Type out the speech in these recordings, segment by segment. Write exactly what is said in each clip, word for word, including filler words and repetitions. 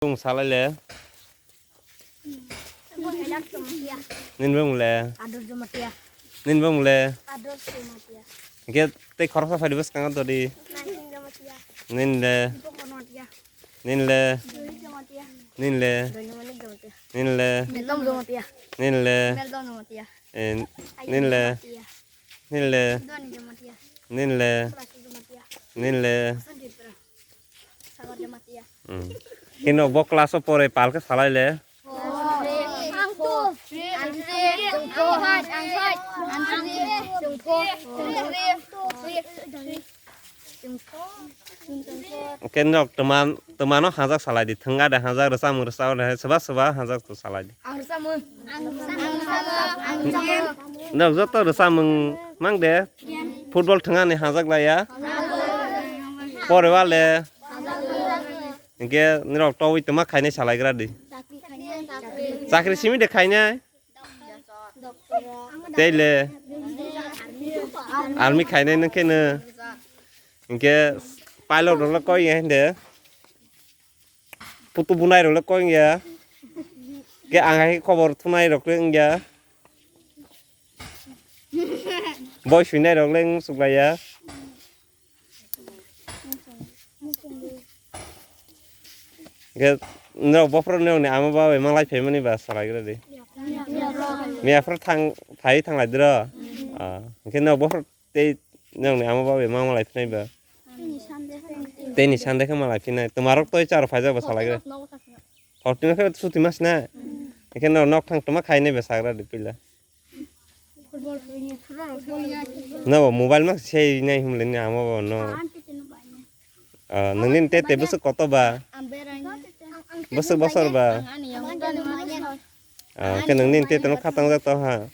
Bung salai le. Bo helak Jamatia. Nin bung le. Adur Jamatia. Nin bung le. Adur Jamatia. Hingke tei khoroksa phai di bwskango dodi. Naising Jamatia. Nin le. Dipok Jamatia. Nin le. Juri Jamatia. Nin le. Doinamani Jamatia. Nin le. Meldom Jamatia. Nin le. Meldom Jamatia. Eh, Ayun nin le. Jamatia. Nin le. Doni Jamatia. Nin le. Plastik Jamatia. Nin le. Sanjitra. Sagar Jamatia. Hmm. Kino bo class o pore pal khe salai le. Ang tu. Ang tu. Ang tu. Ang tu. Ang tu. Ang tu. Khe nok tuma, tumano hajak salai di, thwngya de hajak, rwchapmung rwchao de, soba soba hajak to salai di. Ang rwchapmung. Ang rwchapmung. Ang rwchapmung. Nok joto rwchapmung mang de, football thwngani hajak laiya. Pore wale. Hingke norok togwi tuma khainai salai gra di. Chakri simi de khainai. Tei le. Army khainai nung khe no. Hinkhe pilot rok le koi ya hinde. Putu bunai rok le koi ya. Ke ang hai khobor thunai rok le wngya. Boi swinai rok le wng suklai ya. Hingke norok bophoro norokni ama babai manglai phaimani ba salai gra di. Miyaphoro thang, phai thanglai diro. Ah, hingke norok bophoro tei norokni ama babai manglai phinai ba. Teini Sunday khe malai phinai. Tomarok toi charo phaijak ba salai gra. Hortino khe suti mas na. Hingke norok nok thang toma khainai ba sagra di pila. Football thwngya, football thwngya. No, mobile mak sei nai himle ni ama bo no. Ah, nungni tete bwswk koto ba? Bwswk bosor ba? Ah, khe nungni tete no khatang jak to ha.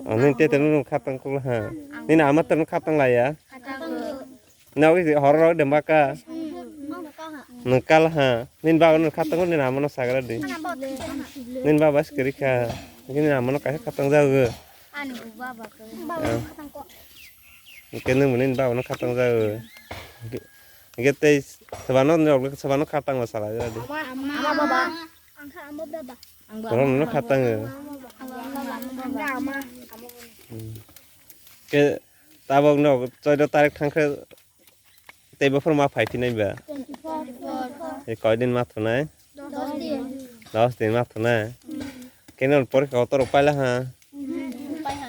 Ah, nini tete no khatang kul ha. Nini ama tete no khatang laya. Nogi horo rok de maka. Nung kal ha. Nin baba no khatango nin ama no sagra di. Nin baba skiri kha. Nin ama no kaisa khatang jago. Ani bu baba ko. Baba no khatang ko. Ke nung nin baba no khatang jago. Ke tei sebano ni rok sebano khatang ma sala di. Ama baba. Ang kha ama baba. Ang baba. Oro no khatango. Ang baba. Ang baba. Ke tabok no choido tarik thangkhe. Tei bophor ma phai phinai ba? Twenty four. E koi din ma thunai? Dos din. Dos din ma thunai? Keno porikha kotor rok paila ha? Pai ha.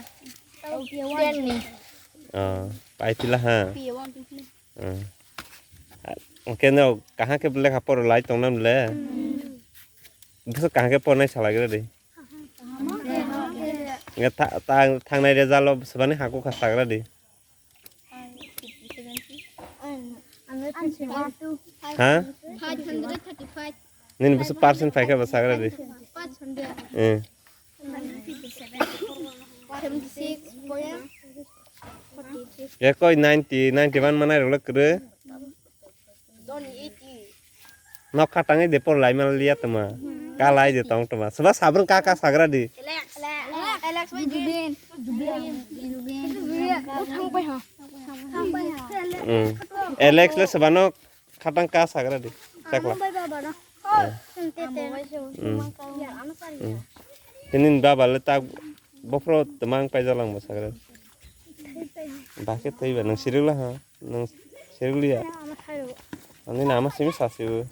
Ten ni. Ah, pai pila ha? P one. Ah. Keno kaha khe lekha por lai tong nam le? Bwswk kaha khe pornai salai gra di. Thangnai result o swbani hakuk kha sagra di. Ha? Five hundred thirty-five. Nini bwswk percent phaikha ba sagra di. Five hundred. Eh. Seventy-six point forty-three. Ya koi ninety, ninety-one manai rok le kwrwi. Nok kha tangwi de por lai mal liya tama. Ka lai de tong tama. Soba sabrung ka ka sagra di. Alex. Alex. Alex. Ruben. Ruben. Ruben. Ruben. Thang pai ha. Thang pai ha. Hmm. Alex le soba nok kha tang ka sagra di. Chakla. Ang bai baba no. Hmm. Te te. Hmm. Ya, ano sari. Hmm. Tinin baba le tak bofro temang pai jalang ba sagra. Ba khe tei ba nang sirigla ha. Nung sirikliya. Ani nama simi sasibo.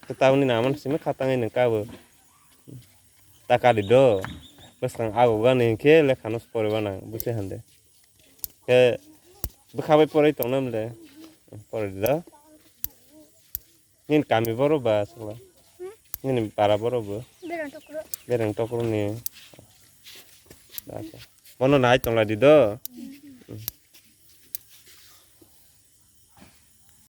Khe tamni nama simi khatangwi nung kabo. Ta kadi do. Bwskang ago gani khe lekha no poriba nang busi hande. Khe bwkha bai poroi tongna mle. Poroi do. Nini kami borok ba aswkla? Hmm? Nini para borok bo? Bereng tokro. Bereng tokro ni. Acha. Bono nai tongla di do.